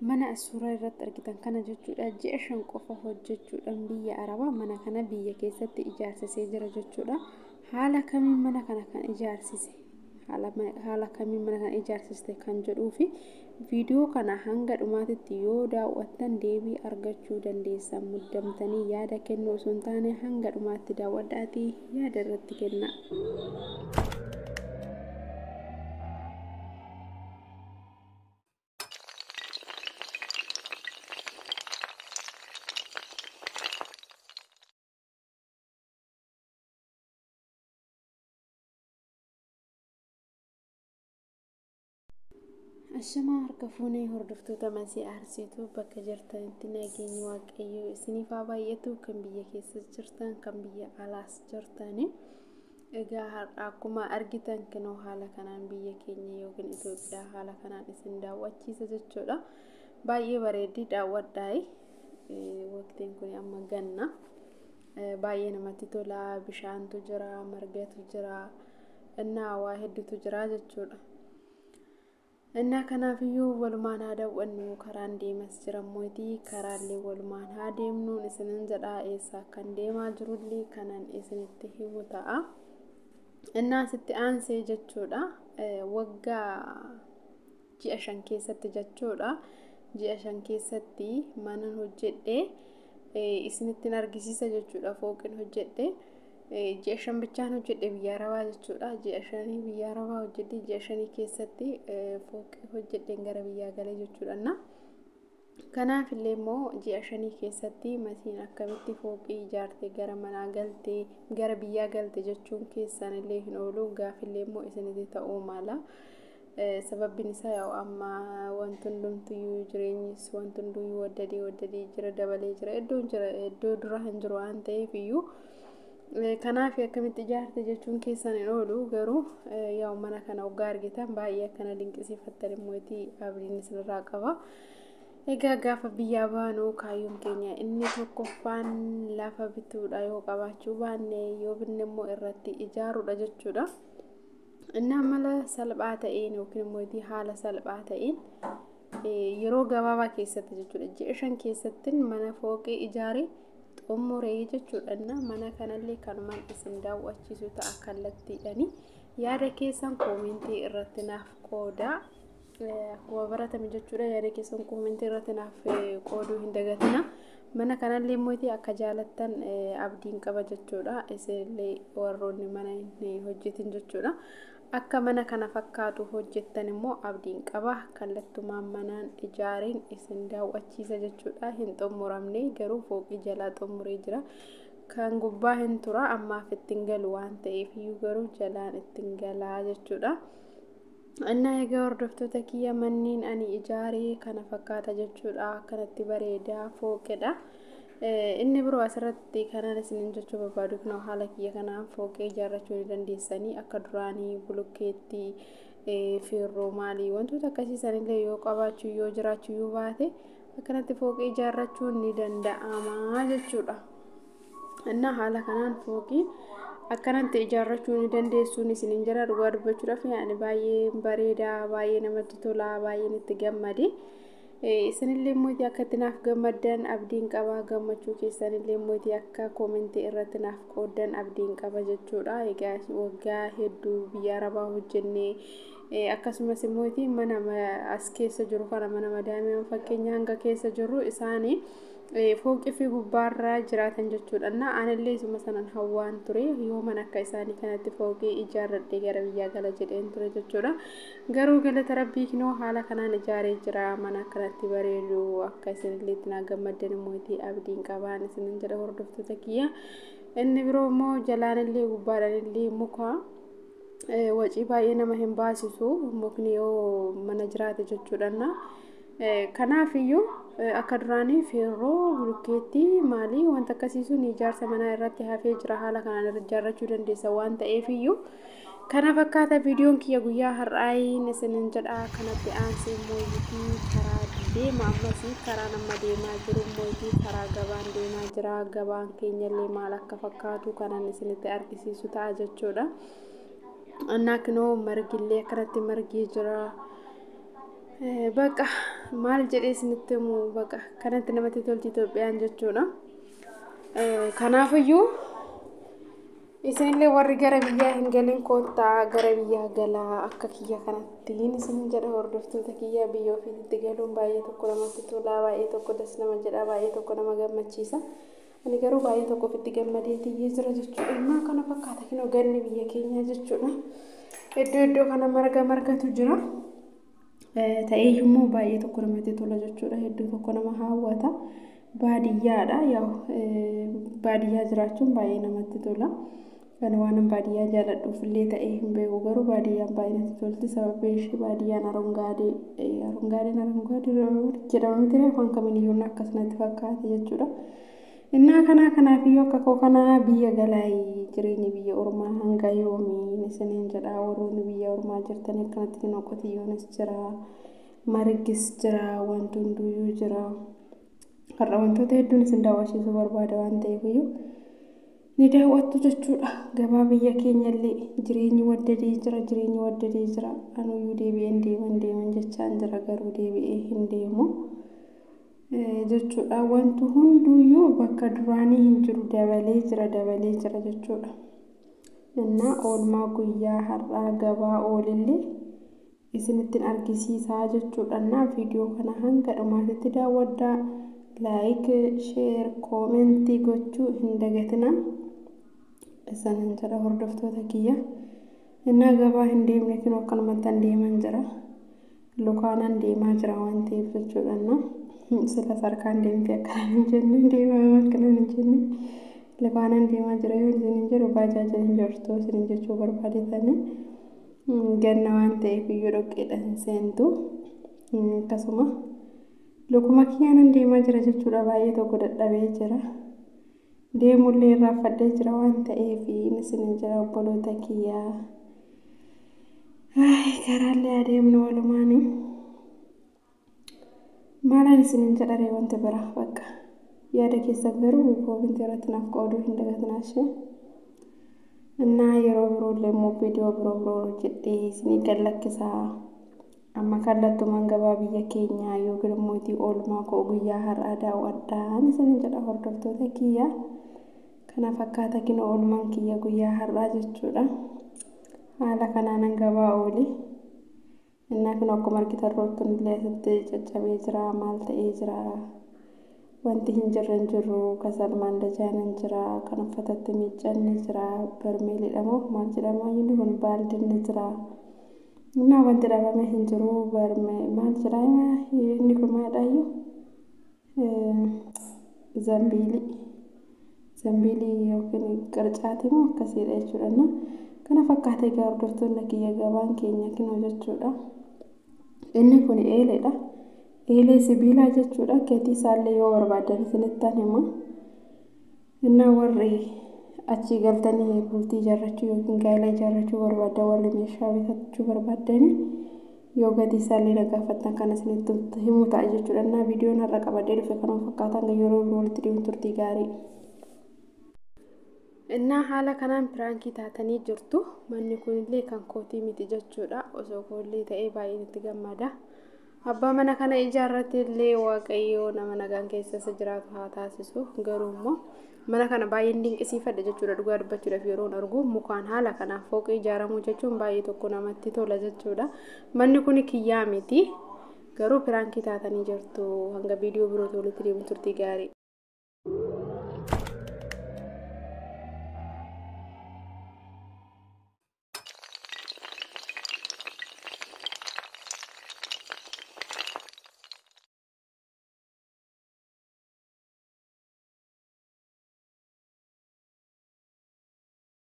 Mana suuraa irratti argitan kana jechuudha. Ji'a 5 qofa hojjechuudhaan biyya Arabaa mana kana biyya keessatti ijaarsisee jira jechuudha. Haala kamiin mana kana kan ijaarsise, haala kamiin mana kana ijaarsiste kan jedhuu fi viidiyoo kana hanga dhumaatitti yoo daawwattan deebii argachuu dandeessan. Muddamtanii yaada kennuu osoo hin taane hanga dhumaatti daawwadhaatii yaada irratti kenna. Ashamaa harka fuunee hordoftoota Masii Arsiituu bakka jirtanitti nageenyi Waaqayyoo isiniif haa baay'atu, kan biyya keessa jirtan kan biyya alaas jirtani. Egaa har'a akkuma argitan kunoo haala kanaan biyya keenya yookiin Itoophiyaa haala kanaan isin daawwachiisa jechuudha. Baay'ee bareeddi, daawwadhaayi. Waqtiin kun amma ganna. Baay'ee namatti tola. Bishaantu jira, margatu jira, innaa waa hedduutu jira jechuudha. Innaa kanaafiyyuu walumaan haa daawwannu, karaan deemas jira mootii karaallee walumaan haa deemnuun isinin jedha. Eessa akkan deemaa jirullee kanan isinitti himu ta'a. Innaa asitti aansee jechuudha, waggaa ji'a 5 keessatti jechuudha. Ji'a 5 keessatti mana hojjedhee isinittiin argisiisa jechuudha. Fooqin hojjedhee ji'a 5 bichaan hojjedhe biyya Arabaa jechuudha. Ji'a 5 biyya Arabaa hojjedhe, ji'a 5 keessatti fooqii hojjedheen gara biyyaa galee jechuudha. Kanaaf illee immoo ji'a 5 keessatti Masiin akkamitti fooqii ijaarte gara manaa galtee gara biyyaa galte jechuun keessan illee hin oolu, gaafillee immoo isinitti ta'uu mala. Sababbiin isaa yaa'u amma wanti hundumtuyyuu jireenyis wanti hunduyyuu waddadee waddadee jira, dabalee jira, iddoon jira iddoo dura hin jiru waan ta'eef iyyuu kanaaf akkamitti ijaarte jechuun keessan hin oolu. Garuu yaa'u mana kana waggaa argitan baay'ee akkana dinqisiifattan immoo abdiin isinirraa qaba. Egaa gaafa biyyaa baanu kaayyoon keenya inni tokkoffaan lafa bituudha, yoo qabaachuu baanne yoo binne immoo irratti ijaaruudha jechuudha. Inni mala salphaa ta'een yookiin immoo haala salphaa ta'een yeroo gabaabaa keessatti jechuudha. Ji'a 5 keessatti mana fooqii ijaaree xumuree jechuudha. Inni mana kanallee kanumaan isin daawwachiisu ta'a kallattiidhaani. Yaada keessan koomentii irratti naaf qoodaa. Akkuma baratame jechuudha, yaada keessan koomentii irratti naaf qooduu hin dagatina. Mana kanallee immoo akka jaalattan abdiin qaba jechuudha. Isinillee warroonni mana hin hojjetin jechuudha. Akka mana kana fakkaatu hojjettan immoo abdiin qaba. Kallattumaan manaan ijaareen isin daawwachiisa jechuudha. Hin xumuramne garuu fooqii jalaa xumuree jira. Kan gubbaa hin tura ammaaf ittiin galu waan ta'eef iyyuu garuu jalaan ittiin galaa jechuudha. Innaa egaa hordoftoota kiyya, manneen ani ijaaree kana fakkaata jechuudha. Akkanatti bareedaa fooqedha. Inni biroo asirratti kanan isinin jechuu barbaadu kunoo haala kiyya kanaan fooqee ijaarrachuu ni dandeessanii. Akka duraanii bulukkeettii, feerroo, maalii wantoota akkasii sanillee yoo qabaachuu yoo jiraachuu yoo baate akkanatti fooqee ijaarrachuun ni danda'ama jechuudha. Innaa haala kanaan fooqii akkanatti ijaarrachuu ni dandeessuun isinin jira. Dhugaa dubbachuudhaaf yaani baay'ee bareedaa, baay'ee namatti tola, baay'een itti gammade. Isinillee immoo akka itti naaf gammaddan abdiin qaba. Gammachuu keessanillee immoo akka koomentii irratti naaf qooddan abdiin qaba jechuudha. Egaa waggaa hedduu biyya Arabaa hojjennee akkasumas immoo mana as keessa jiru kana mana madaamii fakkeenya hanga keessa jiru isaanii fooqii fi gubbaarra jiraatan jechuudha. Anillee isuma sanan hawwaan ture, yoo mana akka isaanii kanatti fooqii ijaarradhee gara biyyaa gala jedheen ture jechuudha. Garuu galata Rabbii kinoo haala kanaan ijaaree jira. Mana akkanatti bareedu akka isinillee itti naa gammaddan immoo abdiin qabaan isinin jedha hordoftoota kiyya. Inni biroo immoo jalaanillee gubbaadhaanillee muka wacii baay'ee nama hin baasisu mukni yoo mana jiraate jechuudha. Kanaaf iyyuu akka duraanii feerroo, bulukkeettii, maalii wanta akkasii sun ijaarsa manaa irratti hafee jira, haala kanaan ijaarrachuu dandeessa waan ta'eef iyyuu kana fakkaata viidiyoon kiyya guyyaa har'aayin isinin jedha. Kanatti aansee immoo karaa deema, ammas karaa nama deemaa jiru immoo karaa gabaan deemaa jira. Gabaan keenyallee maal akka fakkaatu kanan isinitti argisiisu ta'a jechuudha. Innaa kinoo margillee akkanatti margee jira. Baqa maal jedhee isinitti himu, baqa kanatti namatti tolti Itoophiyaan jechuudha. Kanaafiyyuu isinillee warri gara biyyaa hin galin koottaa gara biyyaa galaa akka kiyya kanatti isin jedha. Hordoftoota kiyyaa, biyya ofiitti galuun baay'ee tokko namatti tola, baay'ee tokko das nama jedha, baay'ee tokko nama gammachiisa. Ani garuu baay'ee tokko ofitti gammadee tiyyee jira jechuudha. Innaa kana fakkaata kinoo ganni biyya keenyaa jechuudha. Iddoo iddoo kana marga margatu jira. Ta'eeyyuu immoo baay'ee tokko namatti tola jechuudha. Hedduu tokko nama hawwata. Baadiyyaadha. Yaa'u baadiyyaa jiraachuun baay'ee namatti tola. Ani waan baadiyyaa jaaladhuuf illee ta'ee hin beeku, garuu baadiyyaan baay'ee natti tolti. Sababiin ishee baadiyyaan arongaadee arongaadeen arongaadee jedhama miti, afaan kamiiniyyuu akkas natti fakkaate jechuudha. Innaa kanaa kanaafiyyuu akka koo kanaa biyya galaayii, jireenyi biyya ormaa hanga yoomii isiniin jedha. Warroonni biyya ormaa jirtan akkanatti kinoo qotiyyoonis jira, margis jira, wanti hunduyyuu jira. Har'a wantoota hedduun isin daawwachiisuu barbaada waan ta'eef iyyuu ni daawwattu jechuudha. Gabaa biyya keenyallee jireenyi waddadee jira, jireenyi waddadee jira. Anuyyuu deebi'een deeman deeman jechaan jira, garuu deebi'ee hin deemu jechuudha. Wanti hunduyyuu bakka duraanii hin jiru, dabalee jira, dabalee jira jechuudha. Innaa oolmaa guyyaa har'aa gabaa oolillee isinittiin argisiisaa jechuudha. Innaa viidiyoo kana hanga dhumaatitti daawwadhaa. Like, share, comment gochuu hin dagatinaa. Isanin jedha hordoftoota kiyya. Innaa gabaa hin deemne kinoo akkanumatti an deeman jira. Lukaanan deemaa jira waan ta'eef jechuudha. Innaa sila sarkaan deemte akkanaan hin jenne, deemaa akkanaan hin jenne, lukaanan deemaa jira yoo isinin jedhu baajaajiin hin jirtu isinin jechuu barbaadetanii, ganna waan ta'eef iyyuu dhoqqeedha hin seentu. Akkasuma lukuma kiyyaanan deemaa jira jechuudha. Baay'ee tokko dadhabee jira. Deemullee irraanfadhee jira waan ta'eef isinin jira obboloota kiyyaa. Karaallee adeemnu walumaanii. Maalaan isinin jedharee wanti biraa, bakka yaada keessan garuu comment irratti naaf qooduu hin dagatinaa ishee. Innaa yeroo biroollee immoo viidiyoo biroo biroo hojjedhee isinii gad lakkisaa. Amma kallattumaan gabaa biyya keenyaa yookiin immoo oolmaa koo guyyaa har'aa daawwadhaan isinin jedha hordoftoota kiyya. Kana fakkaata kinoo oolmaan kiyya guyyaa har'aa jechuudha. Haala kanaanan gabaa oole. Innaa kun akkuma argitan roottoon illee asitti caccabee jira, maal ta'ee jira. Wanti hin jirre hin jiru, kasal maandajaan hin jira, kan uffatatti miiccanni jira, barmeelidha moo maal jedhama inni kun, baaldinni jira. Innaa wanti dhabame hin jiru, barmee maal jedha inni kun, maalidhaayyuu, zambiilii zambiilii yookiin qircaatii moo akkasiidha jechuudha. Kana fakkaata egaa hordoftoonni kiyya, gabaan keenya kinoo jechuudha. Inni kun eeleedha. Eelee sibiilaa jechuudha. Gatii isaallee yoo barbaadan isinittan hima. Innaa warri achii galtanii bultii ijaarrachuu yookiin gaa'ela ijaarrachuu barbaadan, warri meeshaa bitachuu barbaadanii yoo gatii isaallee na gaafattan kan isinitti himu ta'a jechuudha. Innaa viidiyoon har'a qabadhee dhufe kanuma fakkaatan, yeroo biroo walitti deemu, turtii gaarii. Innaa haala kanaan prank taatanii jirtu. Manni kunillee kan kootii miti jechuudha. Osoo koollee ta'ee baay'een itti gammada. Abbaa mana kana ijaarrate illee Waaqayyoo nama nagaan keessa isa jiraatu haa taasisu. Garuu immoo mana kana baay'een dinqisiifadha jechuudha. Dhugaa dubbachuudhaaf yeroon argu mukaan haala kanaan fooqii ijaaramuu jechuun baay'ee tokko namatti tola jechuudha. Manni kun kiyyaa miti. Garuu prank taatanii jirtu. Hanga viidiyoo birootti walitti deemu, turtii gaarii.